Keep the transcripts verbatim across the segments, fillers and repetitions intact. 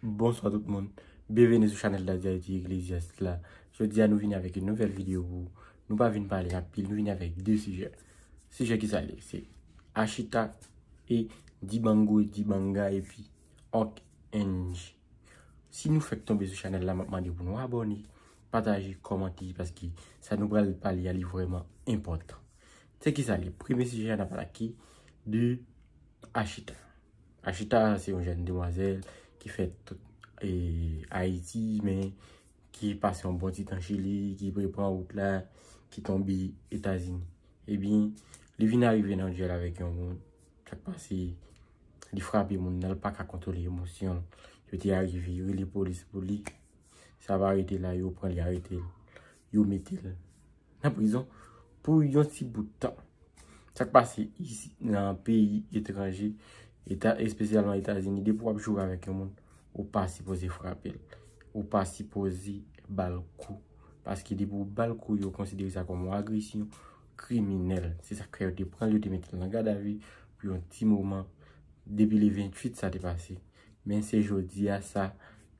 Bonswa tout moun. Byenveni sou chanèl Daddy Haïti Ecclesiastes la. Jodi a nou vini avèk yon nouvèl videyo pou ou. Nou pa vin pale anpil, nou vini avèk de sijè. Sijè ki sa l ye? Se Ashita e Dibango, Dibanga epi Onk Andy. Si nou fèk tonbe sou chanèl la, m ap mande pou nou abòne, pataje, kòmante, paske sa nou pral pale a li vrèman enpòtan. Se ki sa l ye? Premye sijè a n ap atake de Ashita. Ashita se yon jèn demwazèl ki fèt e, Ayiti, men ki pase yon bon ti tan Chili, ki repran wout la, ki tonbe Etazini. Ebyen, li vin arive nan dyèl avèk yon moun. Sa k pase, li frape moun nan, li pa ka kontwole emosyon l. Yo te arive rele polis pou li. Sa pa rete la, yo pran li, arete l. Yo mete l nan prizon pou yon ti bout tan. Sa k pase isi, nan peyi etranje, eta, espesyalman Etazini, depi w ap joure avèk yon moun, ou pa sipoze frape l. Ou pa sipoze ba l kou. Paske depi w ba l kou, yo konsidere sa kòm yon agresyon kriminèl. Se sa k fè yo te pran l, yo te mete l nan gadavi pou yon ti moman. Depi le venntuit sa te pase. Men se jodi a sa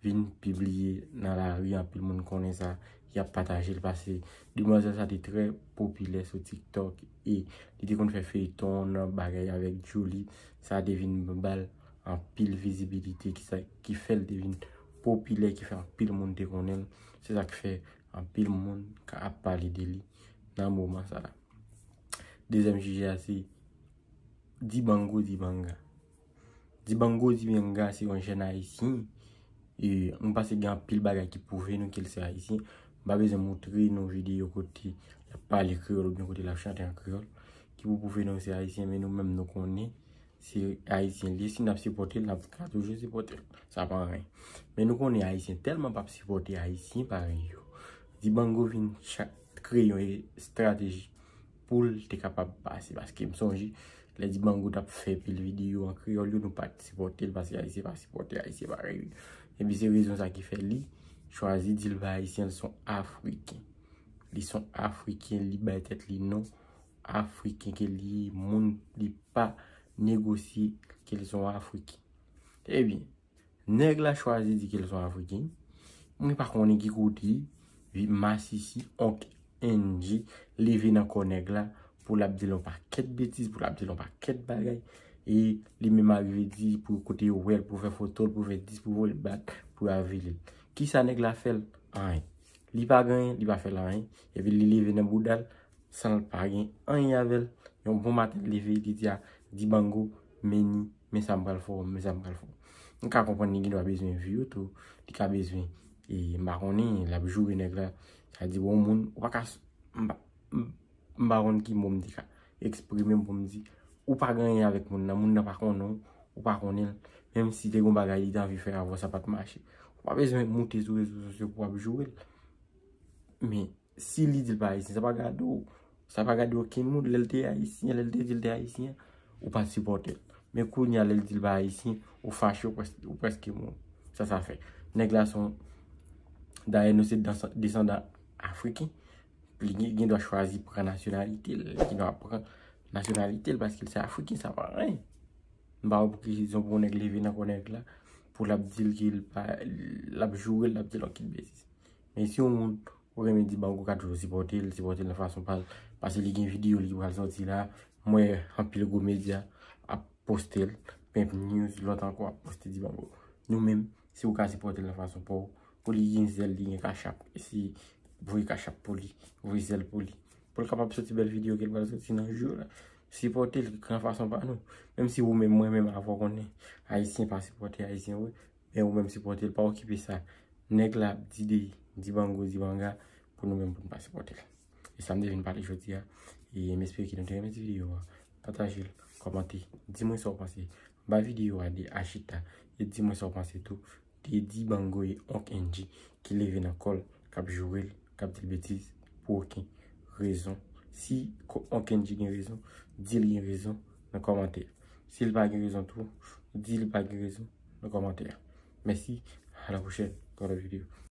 vin pibliye nan lari, anpil moun konnen sa, y ap pataje l pase. Demwazèl sa te trè popilè sou TikTok e li te konn fè feyton nan bagay avèk Djouly. Sa te vin ba l anpil vizibilite ki sa, ki fè l te vin popilè, ki fè anpil moun te konnen l. Se sa k fè anpil moun ka ap pale de li nan moman sa la. Dezyèm sijè a se Dibango Dibanga. Dibango Dibanga se yon jèn ayisyen. E, m panse gen anpil bagay ki pwouve nou ke l se ayisyen. M pa bezwen moutre nou videyo kote l ap pale kreyòl oubyen kote l ap chante an kreyòl ki pou pwouve nou se ayisyen, men nou menm nou konnen se ayisyen li ye. Si n ap sipòte l, n ap ka toujou sipòte l. Sa pa anyen. Men nou konnen ayisyen tèlman p ap sipòte ayisyen parèy yo. Dibango vin cha-, kreye yon estrateji pou l te kapab pase. Paske m sonje, lè Dibango t ap fè pil videyo an kreyòl yo, nou pa t sipòte l, paske ayisyen pa sipòte ayisyen parèy li. Epi se rezon sa ki fè li chwazi di l pa ayisyen, li se yon afriken. Li se yon afriken, li bay tèt li non afriken ke li ye, moun li pa negosye ke li se yon afriken. Ebyen, nèg la chwazi di ke l se yon afriken. Mwen pa konnen ki kote, vi-, masisi, onk Andy leve nan kò nèg la pou l ap di l yon pakèt betiz, pou l ap di l yon pakèt bagay. E li menm arive di pou kote yo wè l, pou fè foto l, pou fè dis, pou voye bat, pou avili l. Kisa nèg la fè l? Anyen. Li pa gen anyen, li pa fè l anyen. Epi li leve nan bouda l, san l pa gen anyen avè l. Yon bon maten l leve, li di a Dibango, men ni, men sa m pral fè w, men sa m pral fè w. M ka konprann li gendwa bezwen vi yo tou, li ka bezwen, e, m pa konnen, l ap joure nèg la. Sa di, bon, moun, ou pa ka, m pa, m, m pa konn ki mo m te ka eksprime m pou m di, ou pa gen anyen avèk moun nan, moun nan pa konnen w, ou pa konnen l. Menm si te gen yon bagay li te anvi fè avè w, sa pa t mache. Ou pa bezwen moute sou rezo sosyo pou w ap joure l. Men, si li di l pa ayisyen, sa pa gade w. Sa pa gade okenn moun. Lè l te ayisyen, lè l te di l te ayisyen, ou pa t sipòte l. Men kounye a, lè l di l pa ayisyen, ou fache, ou près-, ou prèske mouri. Sa, sa fè. Nèg la se yon, dayè, nou se dansan-, desandan afriken. Li gen, gen dwa chwazi pran nasyonalite l. Li gen dwa pran nasyonalite l paske l se afriken, sa pa anyen. M pa wè pou ki rezon pou yon nèg leve nan kò nèg la, pou l ap di l ke l pa, l ap joure l, l ap di l yon kit betiz. Men si yon moun ou renmen Dibango, ou ka toujou sipòte l, sipòte l nan fason pa l, paske li gen videyo li ki pral sòti la. M wè anpil gwo medya ap poste l, Pimp News, lòt ankò ap poste Dibango. Nou menm, si ou ka sipòte l nan fason pa w, pou li gen zèl, li gen kachap. E si voye kachap pou li, voye zèl pou li. Pou l kapab sòti bèl videyo ke l pral sòti nan jou la. Sipòte l nan fason pa nou. Menm si ou menm, mwen menm, avè w konnen, ayisyen pa sipòte ayisyen vre, men ou menm sipòte l, pa okipe sa nèg la ap di de Dibango, Dibanga, pou nou menm pou n pa sipòte l. E sa m te vin pale jodi a. E m espere ke nou te renmen ti videyo a. Pataje l, kòmante, di mwen sa w panse. Ba videyo a de Ashita. E di mwen sa w panse tou de Dibango e Onk Andy ki leve nan kò l, k ap joure l, k ap di l betiz pou okenn rezon. Si ko-, Onk Andy gen rezon, di l gen rezon nan kòmantè. Si l pa gen rezon tou, di l pa gen rezon nan kòmantè. Mèsi, a la pwochèn, pou lòt videyo.